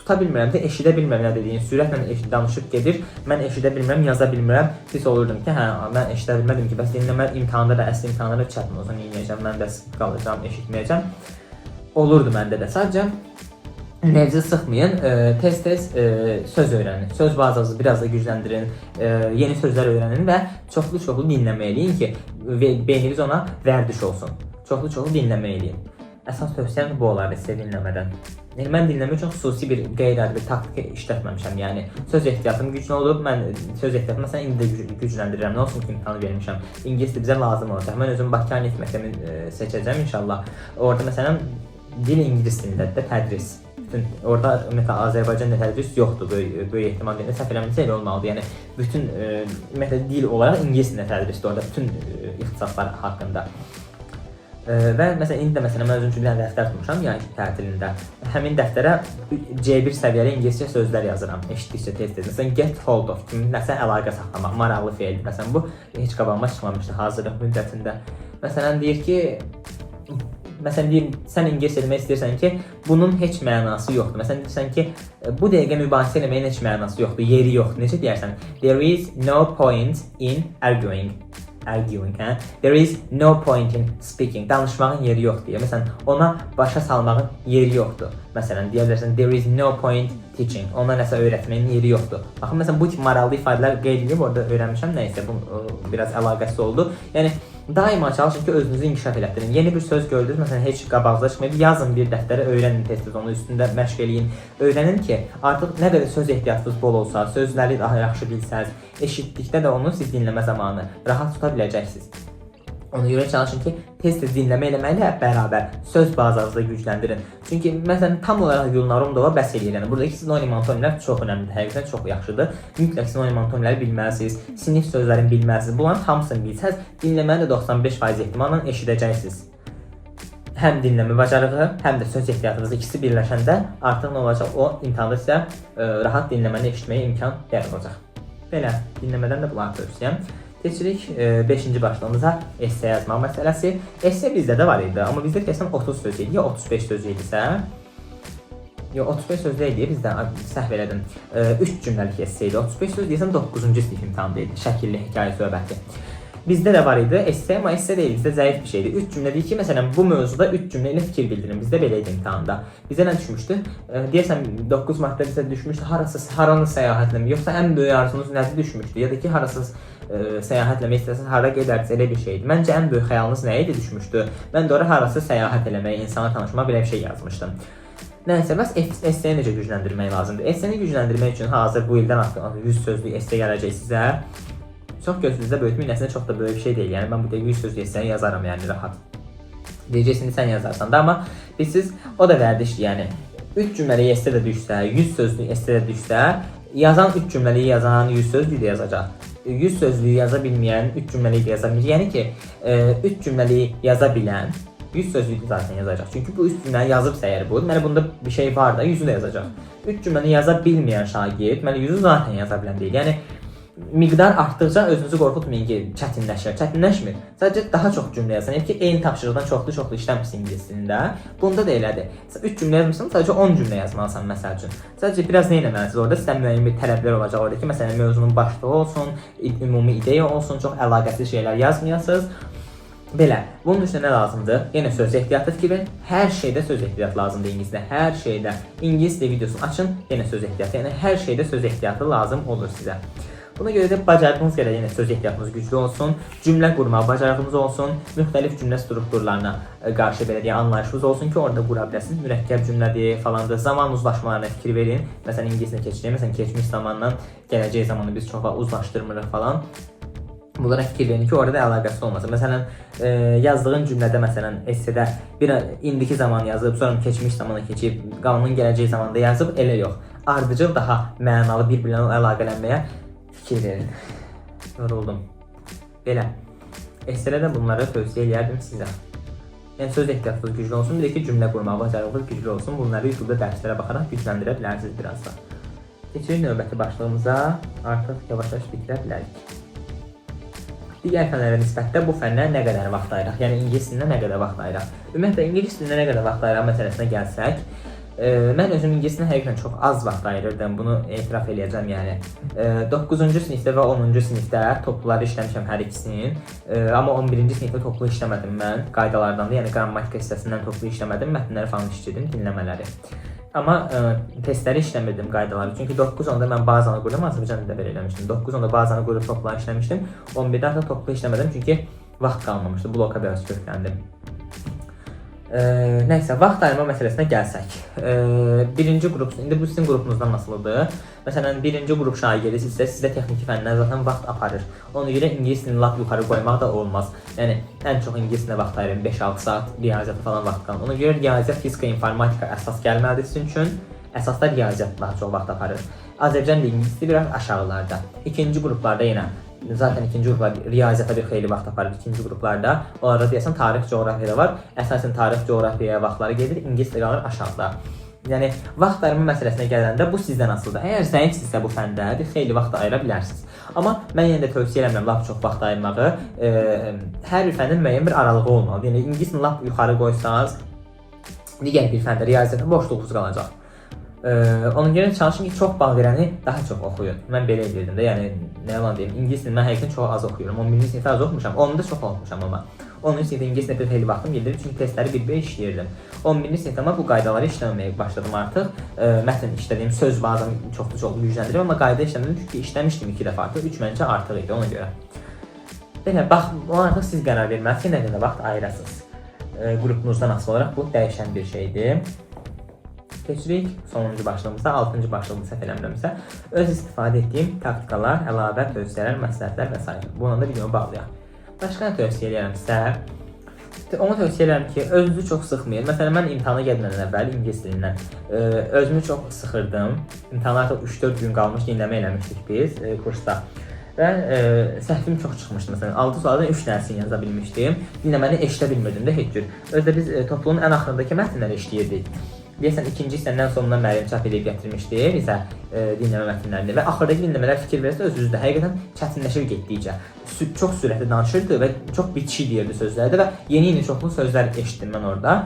tuta bilmirəm də, eşidə bilmirəm nə dediyin, sürətlə danışıb gedir. Mən eşidə bilmirəm, yaza bilmirəm. Pis olurdum ki, hə, mən eşidə bilmədim ki, bəs dinləmə imtahanda da, əsl imtahanda da çətin olsa nə edəcəm? Mən bəs qalacağam, eşitməyəcəm. Olurdu məndə də. Sadəcə ürəyinizi sıxmayın, tez-tez söz öyrənin. Söz bazanızı biraz da gücləndirin, yeni sözlər öyrənin və çoxlu-çoxlu dinləmə eləyin ki, beyniniz ona vərdiş olsun. Çoxlu-çoxlu dinləmə eləyin. Əsas tövsiyəm bu olardı sizə dinləmədən. Yəni mən dinləmə üçün xüsusi bir qeyri-adi bir taktika işlətməmişəm. Yəni söz ehtiyatım güclü olub. Mən söz ehtiyatımı məsələn indi də gücləndirirəm. Nə olsun ki, imtahanı vermişəm. İngilis dili bizə lazım olacaq. Mən özüm Bakı Ali Neft məktəbini seçəcəm inşallah. Orada məsələn dil ingilis dilindədir də tədris. Bütün Bütün orada ümumiyyətlə Azərbaycan dilində tədris yoxdur. Böyük, böyük ehtimal ilə səhv eləmirəmsə elə olmalıdır. Yəni bütün ümumiyyətlə dil olaraq ingilis dilində tədrisdir orada bütün ixtisaslar haqqında. Və məsələn indi də məsələn mən özüm üçün bir dənə dəftər tutmuşam yay tətilində. Həmin dəftərə C1 səviyyəli ingiliscə sözlər yazıram. Eşitdikcə tez-tez. Məsələn get hold of kimi nəsə əlaqə saxlamaq, maraqlı feildir. Məsələn bu heç qabağıma çıxmamışdı hazırlıq müddətində. Məsələn deyir ki, məsələn deyir, sən ingiliscə demək istəyirsən ki, bunun heç mənası yoxdur. Məsələn deyirsən ki, bu dəqiqə mübahisə eləməyin heç mənası yoxdur, yeri yoxdur. Necə deyərsən? There is no point in arguing. Arguing, hə? There is no point in speaking. Danışmağın yeri yoxdur. Deyə. Məsələn, ona başa salmağın yeri yoxdur. Məsələn, deyə bilərsən there is no point teaching. Ona nəsə öyrətməyin yeri yoxdur. Baxın, məsələn, bu tip maraqlı ifadələr qeyd edilib, orada öyrənmişəm. Nəysə, bu biraz əlaqəsi oldu. Yəni daima çalışın ki, özünüzü inkişaf elətdirin. Yeni bir söz gördünüz, məsələn, heç qabağınıza çıxmayıb, yazın bir dəftərə, öyrənin tez-tez onu üstündə məşq eləyin. Öyrənin ki, artıq nə qədər söz ehtiyatınız bol olsa, sözləri daha yaxşı bilsəz, eşitdikdə də onu siz dinləmə zamanı rahat tuta biləcəksiniz. Ona görə çalışın ki, tez-tez dinləmə eləməklə bərabər söz bazanızı da gücləndirin. Çünki məsələn tam olaraq Gülnar Umudova bəs eləyir. Yəni buradakı sinonim antonimlər çox önəmlidir. Həqiqətən çox yaxşıdır. Mütləq sinonim antonimləri bilməlisiniz, sinif sözlərini bilməlisiniz. Bunların hamısını bilsəz, dinləməni də 95% ehtimalla eşidəcəksiniz. Həm dinləmə bacarığı, həm də söz ehtiyatınız ikisi birləşəndə artıq nə olacaq? O imtahanda sizə rahat dinləməni eşitməyə imkan yaradacaq. Belə, dinləmədən də bunları tövsiyəm. Keçirik 5-ci başlığımıza, esse yazmaq məsələsi. Esse bizdə də var idi, amma bizdə deyəsən 30 söz idi, ya 35 söz idisə. Yox, 35 söz deyildi, bizdə səhv elədim. 3 cümləlik esse idi. 35 söz deyəsən 9-cu sinif imtahanında idi. Şəkilli hekayə söhbəti. Bizdə də var idi esse, amma esse deyil, bizdə zəif bir şeydi. 3 cümlə deyir ki, məsələn, bu mövzuda 3 cümlə ilə fikir bildirin. Bizdə belə idi imtahanda. Bizə nə düşmüşdü? Deyəsən 9 Martda bizə düşmüşdü harası haranı səyahət etmək, yoxsa ən böyük arzunuz nədir düşmüşdü? Ya da ki, harasız səyahət eləmək istəsəniz hara gedərdiniz, elə bir şeydi. Məncə ən böyük xəyalınız nə idi düşmüşdü. Mən də ora harası səyahət eləmək, insana tanışmaq, belə bir şey yazmışdım. Nəysə, bəs esseni necə gücləndirmək lazımdır? Esseni gücləndirmək üçün hazır bu ildən artıq 100 sözlük esse gələcək sizə. Çox gözünüzdə böyütməyin, əslində çox da böyük bir şey deyil. Yəni mən bu dəqiqə 100 sözlük esseni yazaram yəni rahat. Deyəcəksiniz sən yazarsan da, amma bilirsiniz o da vərdişdir yəni. 3 cümləlik esse də düşsə, 100 sözlük esse də düşsə, yazan 3 cümləliyi yazan 100 sözlük də yazacaq. 100 sözlüyü yaza bilməyən 3 cümləlik də yaza bilmir. Yəni ki, 3 cümləliyi yaza bilən 100 sözlük də zaten yazacaq. Çünki bu 3 cümləni yazıbsa əgər bu, deməli bunda bir şey var da, 100-ü də yazacaq. 3 cümləni yaza bilməyən şagird, deməli 100-ü zaten yaza bilən deyil. Yəni miqdar artdıqca özünüzü qorxutmayın ki, çətinləşir. Çətinləşmir. Sadəcə daha çox cümlə yazsan. Yəni ki, eyni tapşırıqdan çoxlu-çoxlu işləmirsən ingilis dilində. Bunda da elədir. 3 cümlə yazmısan, sadəcə 10 cümlə yazmalısan məsəl üçün. Sadəcə biraz nə etməlisiniz orada? Sizdən müəyyən bir tələblər olacaq orada ki, məsələn mövzunun başlığı olsun, ümumi ideya olsun, çox əlaqəsiz şeylər yazmayasınız. Belə, bunun üçün nə lazımdır? Yenə söz ehtiyatı fikir verin. Hər şeydə söz ehtiyatı lazımdır ingilisdə. Hər şeydə. İngilis dili videosunu açın, yenə söz ehtiyatı. Yəni hər şeydə söz ehtiyatı lazım olur sizə. Buna görə də bacardığınız qədər yenə söz ehtiyatınız güclü olsun, cümlə qurmağa bacarığınız olsun, müxtəlif cümlə strukturlarına qarşı belə deyə anlayışınız olsun ki, orada qura biləsiniz. Mürəkkəb cümlədir, falandır. Zaman uzlaşmalarına fikir verin. Məsələn, ingiliscə keçirik. Məsələn, keçmiş zamandan gələcək zamanı biz çox vaxt uzlaşdırmırıq falan. Bunlara fikir verin ki, orada əlaqəsi olmasın. Məsələn, yazdığın cümlədə, məsələn, essedə bir indiki zaman yazıb, sonra keçmiş zamana keçib, qalanın gələcək zamanda yazıb, elə yox. Ardıcıl, daha mənalı bir-birinə əlaqələnməyə fikir verin. Yoruldum. Belə. Essedə də bunları tövsiyə eləyərdim sizə. Yəni söz ehtiyatınız güclü olsun, bir də ki, cümlə qurmağa bacarığınız güclü olsun. Bunları YouTube-da dərslərə baxaraq gücləndirə bilərsiniz biraz da. Keçirik növbəti başlığımıza. Artıq yavaş-yavaş bitirə bilərik. Digər fənlərə nisbətdə bu fənnə nə qədər vaxt ayıraq? Yəni ingilis dilinə nə qədər vaxt ayıraq? Ümumiyyətlə ingilis dilinə nə qədər vaxt ayıraq məsələsinə gəlsək, mən özüm ingilis dilinə həqiqətən çox az vaxt ayırırdım. Bunu etiraf eləyəcəm yəni. 9-cu sinifdə və 10-cu sinifdə topluları işləmişəm hər ikisinin. Amma 11-ci sinifdə toplu işləmədim mən. Qaydalardan da, yəni qrammatika hissəsindən toplu işləmədim, mətnləri falan işlədim, dinləmələri. Amma testləri işləmirdim, qaydaları. Çünki 9-10-da mən bazanı qurdum, Azərbaycan dilində belə eləmişdim. 9-10-da bazanı qurub topları işləmişdim. 11-də artıq toplu işləmədim çünki vaxt qalmamışdı. Bloka biraz kökləndim. Nəysə, vaxt ayırma məsələsinə gəlsək. Birinci qrup, indi bu sizin qrupunuzdan asılıdır. Məsələn, birinci qrup şagirdisinizsə, sizdə texniki fəndən zaten vaxt aparır. Ona görə ingilis dilini lap yuxarı qoymaq da olmaz. Yəni ən çox ingilis dilinə vaxt ayırın, 5-6 saat riyaziyyata falan vaxt qalın. Ona görə riyaziyyat, fizika, informatika əsas gəlməlidir sizin üçün. Əsasda riyaziyyat daha çox vaxt aparır. Azərbaycan dili, ingilis dili biraz aşağılarda. İkinci qruplarda yenə zaten ikinci qruplar riyaziyyata bir xeyli vaxt aparır ikinci qruplarda. Onlarda deyəsən tarix, coğrafiya da var. Əsasən tarix, coğrafiyaya vaxtları gedir, ingilis dili qalır aşağıda. Yəni vaxt ayırma məsələsinə gələndə bu sizdən asılıdır. Əgər zəifsinizsə bu fəndə bir xeyli vaxt ayıra bilərsiniz. Amma mən yenə də tövsiyə eləmirəm lap çox vaxt ayırmağı. Hər bir fənin müəyyən bir aralığı olmalıdır. Yəni ingilis dilini lap yuxarı qoysanız, digər bir fəndə riyaziyyata boşluğunuz qalacaq. Ona görə çalışın ki, çox bal verəni daha çox oxuyun. Mən belə edirdim də, yəni nə yalan deyim, ingilis dilini mən həqiqətən çox az oxuyuram. 11-ci sinifdə az oxumuşam, 10-da çox oxumuşam amma. 10-cu sinifdə ingilis dilinə bir xeyli vaxtım gedirdi, çünki testləri bir-bir işləyirdim. 11-ci sinifdə amma bu qaydaları işləməməyə başladım artıq. Mətn işlədiyim söz bazam çoxlu-çoxlu gücləndirirəm, amma qayda işləmədim çünki işləmişdim 2 dəfə artıq, 3 məncə artıq idi ona görə. Belə bax, ona artıq siz qərar verməlisiniz ki, nə qədər vaxt ayırasınız. Qrupunuzdan asılı olaraq bu dəyişən bir şeydir. Keçirik sonuncu başlığımıza, 6-cı başlığımı səhv eləmirəmsə, öz istifadə etdiyim taktikalar, əlavə tövsiyələr, məsləhətlər və s. Bununla da videomu bağlayaq. Başqa nə tövsiyə eləyərəm sizə? Onu tövsiyə edirəm ki, özünüzü çox sıxmayın. Məsələn, mən imtahana getmədən əvvəl ingilis dilindən özümü çox sıxırdım. İmtahana artıq 3-4 gün qalmış dinləmə eləmişdik biz kursda. Və səhvim çox çıxmışdı. Məsələn, 6 sualdan 3 dənəsini yaza bilmişdim. Dinləməni eşidə bilmirdim də heç cür. Özü də biz topluluğun ən axırındakı mətnləri işləyirdik. Deyəsən ikinci hissəndən sonuna müəllim çap edib gətirmişdi bizə dinləmə mətnlərini və axırdakı dinləmələr fikir verirsə özünüzdə həqiqətən çətinləşir getdikcə. Çox sürətli danışırdı və çox bitişik deyirdi sözlərdə və yeni-yeni çoxlu sözlər eşitdim mən orada.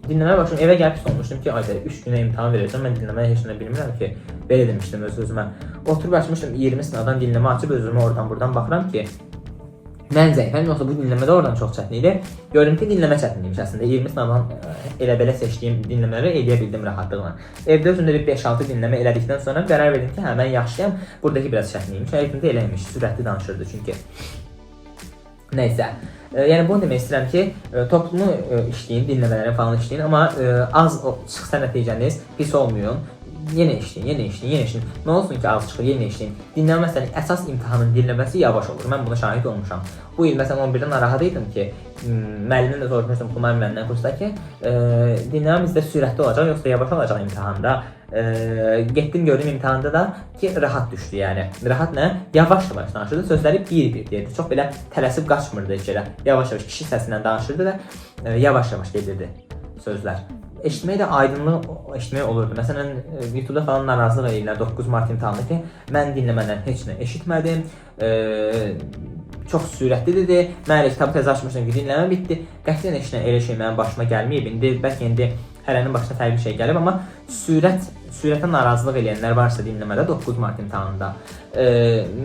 Dinləməyə başladım, evə gəlib pis olmuşdum ki, ayda 3 günə imtahan verəcəm, mən dinləməyə heç nə bilmirəm ki, belə demişdim öz-özümə. Oturub açmışdım 20 sınavdan dinləmə açıb özümə oradan buradan baxıram ki, mən zəifəm, yoxsa bu dinləmə də oradan çox çətin idi. Gördüm ki, dinləmə çətin imiş əslində. 20 sınavdan elə belə seçdiyim dinləmələri eləyə bildim rahatlıqla. Evdə özümdə bir 5-6 dinləmə elədikdən sonra qərar verdim ki, hə mən yaxşıyam, buradakı biraz çətin imiş. Həqiqətən də elə imiş, sürətli danışırdı çünki. Nəysə. Yəni bunu demək istəyirəm ki, toplumu işləyin, dinləmələri falan işləyin, amma az çıxsa nəticəniz pis olmayın. Yenə işləyin, yenə işləyin, yenə işləyin. Nə olsun ki, az çıxır, yenə işləyin. Dinləmə məsələn, əsas imtahanın dinləməsi yavaş olur. Mən buna şahid olmuşam. Bu il məsələn 11-də narahat idim ki, müəllimdən də soruşmuşdum Xumar müəllimdən kursda ki, dinləmə bizdə sürətli olacaq yoxsa yavaş olacaq imtahanda. Getdim gördüm imtahanda da ki, rahat düşdü yəni. Rahat nə? Yavaş-yavaş danışırdı, sözləri bir-bir deyirdi. Çox belə tələsib qaçmırdı heç yerə. Yavaş-yavaş kişi səsindən danışırdı və yavaş-yavaş gedirdi sözlər. Eşitmək də aydınlıq eşitmək olurdu. Məsələn, YouTube-da falan narazılıq eləyirlər 9 mart imtahanında ki, mən dinləmədən heç nə eşitmədim. Çox sürətli dedi. Mən elə kitabı təzə açmışdım ki, dinləmə bitdi. Qətiyyən heç nə elə şey mənim başıma gəlməyib. İndi bəlkə indi hərənin başına fərqli şey gəlib, amma sürətə narazılıq eləyənlər varsa dinləmədə 9 mart imtahanında,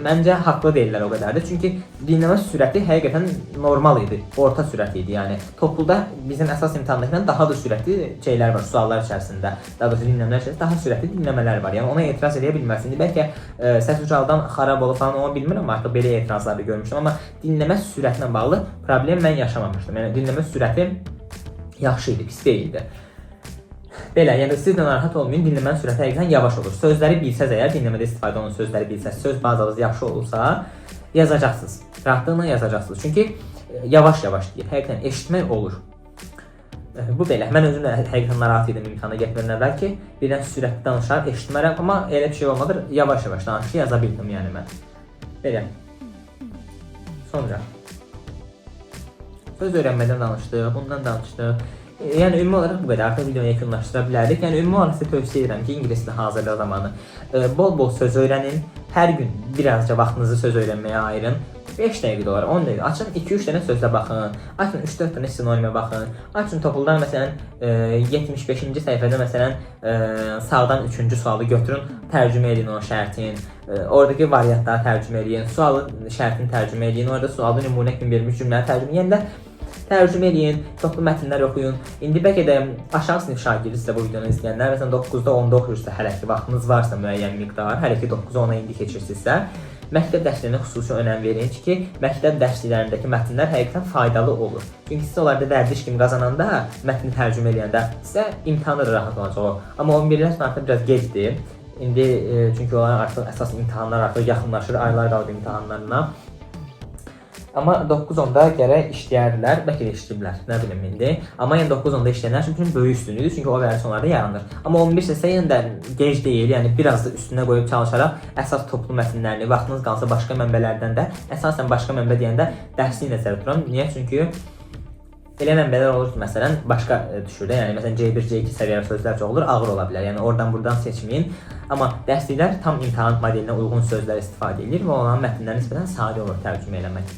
məncə haqlı deyillər o qədər də. Çünki dinləmə sürəti həqiqətən normal idi, orta sürət idi. Yəni topluluqda bizim əsas imtahandakından daha da sürətli şeylər var suallar içərisində. Daha doğrusu dinləmələr içərisində daha sürətli dinləmələr var. Yəni ona etiraz eləyə bilməzsin. İndi bəlkə səs ucaldan xarab olub falan onu bilmirəm, artıq belə etirazlar da görmüşdüm, amma dinləmə sürətinə bağlı problem mən yaşamamışdım. Yəni dinləmə sürəti yaxşı idi, pis deyildi. Belə, yəni siz də narahat olmayın, dinləmənin sürəti həqiqətən yavaş olur. Sözləri bilsəz əgər, dinləmədə istifadə olunan sözləri bilsəz, söz bazanız yaxşı olursa, yazacaqsınız. Rahatlıqla yazacaqsınız. Çünki yavaş-yavaş deyir. Həqiqətən eşitmək olur. Bu belə. Mən özüm də həqiqətən narahat idim imtahana getmədən əvvəl ki, birdən sürətli danışar, eşitmərəm, amma elə bir şey olmadı. Yavaş-yavaş danışdı, yaza bildim yəni mən. Belə. Sonra söz öyrənmədən danışdıq, bundan danışdıq. Yəni ümumi olaraq bu qədər. Artıq videonu yekunlaşdıra bilərik. Yəni ümumi olaraq sizə tövsiyə edirəm ki, ingilis dili hazırlığı zamanı bol-bol söz öyrənin. Hər gün birazca vaxtınızı söz öyrənməyə ayırın. 5 dəqiqə də olar, 10 dəqiqə. Açın 2-3 dənə sözlə baxın. Açın 3-4 dənə sinonimə baxın. Açın topluluqdan məsələn 75-ci səhifədə məsələn sağdan 3-cü sualı götürün, tərcümə edin o şərtin. Oradakı variantları tərcümə eləyin, sualı şərtini tərcümə eləyin. Orada sualda nümunə kimi verilmiş cümləni tərcümə eləyin. Yəni də tərcümə eləyin, çoxlu mətnlər oxuyun. İndi bəlkə də aşağı sinif şagirdisə bu videonu izləyənlər, məsələn 9-da 10-da oxuyursa, hələ ki vaxtınız varsa müəyyən miqdar, hələ ki 9-a 10-a indi keçirsinizsə, Məktəb dərsliklərinə xüsusi önəm verin ki, məktəb dərsliklərindəki mətnlər həqiqətən faydalı olur. Çünki siz onlarda vərdiş kimi qazananda, mətni tərcümə eləyəndə sizə imtahanı da rahat olacaq o. Amma 11-ci sinifdə biraz gecdir. İndi çünki onların artıq əsas imtahanlar artıq yaxınlaşır, aylar qalıb imtahanlarına. Amma 9-10-da gərək işləyərdilər, bəlkə də işləyiblər, nə bilim indi. Amma yəni 9-10-da işləyənlər üçün böyük üstünlükdür, çünki o vərdiş onlarda yaranır. Amma 11 isə yenə də gec deyil, yəni biraz da üstünə qoyub çalışaraq əsas toplu mətnlərini, vaxtınız qalsa başqa mənbələrdən də, əsasən başqa mənbə deyəndə dərsliyi nəzərdə tuturam. Niyə? Çünki elə mənbələr olur ki, məsələn, başqa düşür də, yəni məsələn C1, C2 səviyyəli sözlər çox olur, ağır ola bilər. Yəni oradan buradan seçməyin. Amma dərsliklər tam imtahan modelinə uyğun sözlər istifadə edir və onların mətnləri nisbətən sadə olur tərcümə eləmək.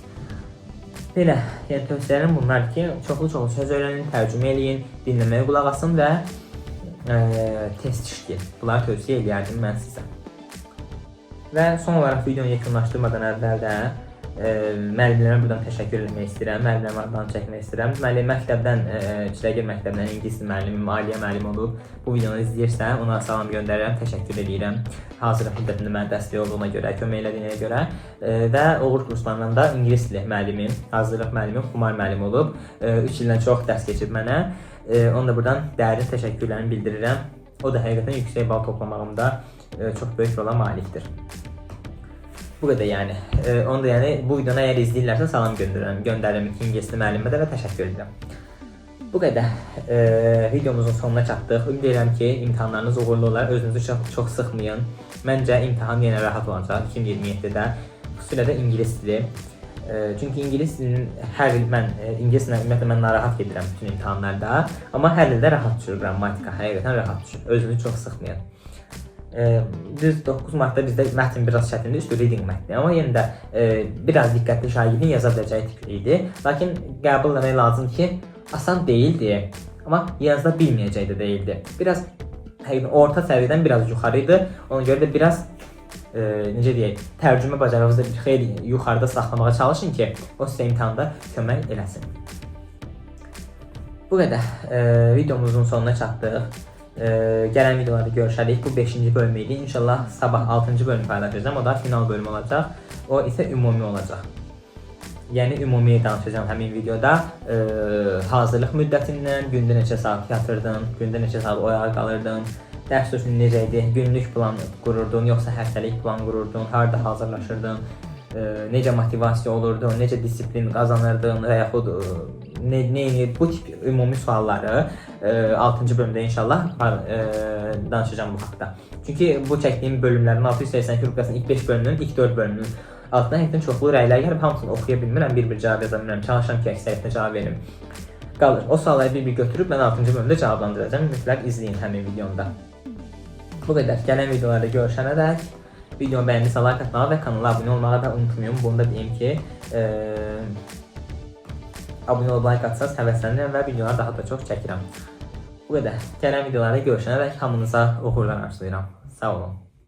Belə, yəni tövsiyələrim bunlar ki, çoxlu-çoxlu söz öyrənin, tərcümə eləyin, dinləməyə qulaq asın və test işləyin. Bunları tövsiyə eləyərdim mən sizə. Və son olaraq videonu yekunlaşdırmadan əvvəl də müəllimlərimə buradan təşəkkür etmək istəyirəm. Müəllimlərimə adlarını çəkmək istəyirəm. Deməli, məktəbdən, Çiləgil məktəbindən ingilis dili müəllimim, Aliyə müəllim olub. Bu videonu izləyirsə, ona salam göndərirəm, təşəkkür eləyirəm. Hazırlıq müddətində mənə dəstək olduğuna görə, kömək elədiyinə görə və Uğur kurslarından da ingilis dili müəllimim, hazırlıq müəllimim Xumar müəllim olub. 3 ildən çox dərs keçib mənə. Onu da buradan dərin təşəkkürlərimi bildirirəm. O da həqiqətən yüksək bal toplamağımda çox böyük rola malikdir. Bu qədər yəni. Onu da yəni bu videonu əgər izləyirlərsə salam göndərirəm. Göndərirəm iki ingilis dili müəllimə də və təşəkkür edirəm. Bu qədər. Videomuzun sonuna çatdıq. Ümid edirəm ki, imtahanlarınız uğurlu olar. Özünüzü çox çox sıxmayın. Məncə imtahan yenə rahat olacaq 2027-də. Xüsusilə də ingilis dili. Çünki ingilis dilinin hər il mən ingilis dilindən ümumiyyətlə mən narahat gedirəm bütün imtahanlarda. Amma hər il də rahat düşür qrammatika, həqiqətən rahat düşür. Özünüzü çox sıxmayın. Düz 9 Martda bizdə mətn biraz çətindir, üstü reading mətni, amma yenə də biraz diqqətli şagirdin yaza biləcəyi tip idi. Lakin qəbul etmək lazımdır ki, asan deyildi, amma yazıla bilməyəcək də deyildi. Biraz həqiqətən orta səviyyədən biraz yuxarı idi. Ona görə də biraz necə deyək, tərcümə bacarığınızı da bir xeyli yuxarıda saxlamağa çalışın ki, o sizə imtahanda kömək eləsin. Bu qədər. Videomuzun sonuna çatdıq. Gələn videolarda görüşərik. Bu 5-ci bölüm idi. İnşallah sabah 6-cı bölüm paylaşacağam. O da final bölümü olacaq. O isə ümumi olacaq. Yəni ümumi danışacağam həmin videoda. Hazırlıq müddətindən, gündə neçə saat yatırdın, gündə neçə saat oyağa qalırdın, dərs üçün necə idi, günlük plan qururdun, yoxsa həftəlik plan qururdun, harda hazırlaşırdın, necə motivasiya olurdun, necə disiplin qazanırdın və yaxud nə bu tip ümumi sualları 6-cı bölümdə inşallah danışacağam bu haqda. Çünki bu çəkdiyim bölümlərin 682 rubrikasının ilk 5 bölümünün ilk 4 bölümünün altına həqiqətən çoxlu rəylər gəlib, hamısını oxuya bilmirəm, bir-bir cavab yaza bilmirəm. Çalışıram ki, əksəriyyətinə cavab verim. Qalır. O sualları bir-bir götürüb mən 6-cı bölümdə cavablandıracağam. Mütləq izləyin həmin videomda. Bu qədər. Gələn videolarda görüşənə dək videomu bəyəndisə like atmağı və kanala abunə olmağı da unutmayın. Bunu da deyim ki, abunə olub like atsanız həvəslənirəm və videoları daha da çox çəkirəm. Bu qədər. Gələn videolarda görüşənə dək hamınıza uğurlar arzulayıram. Sağ olun.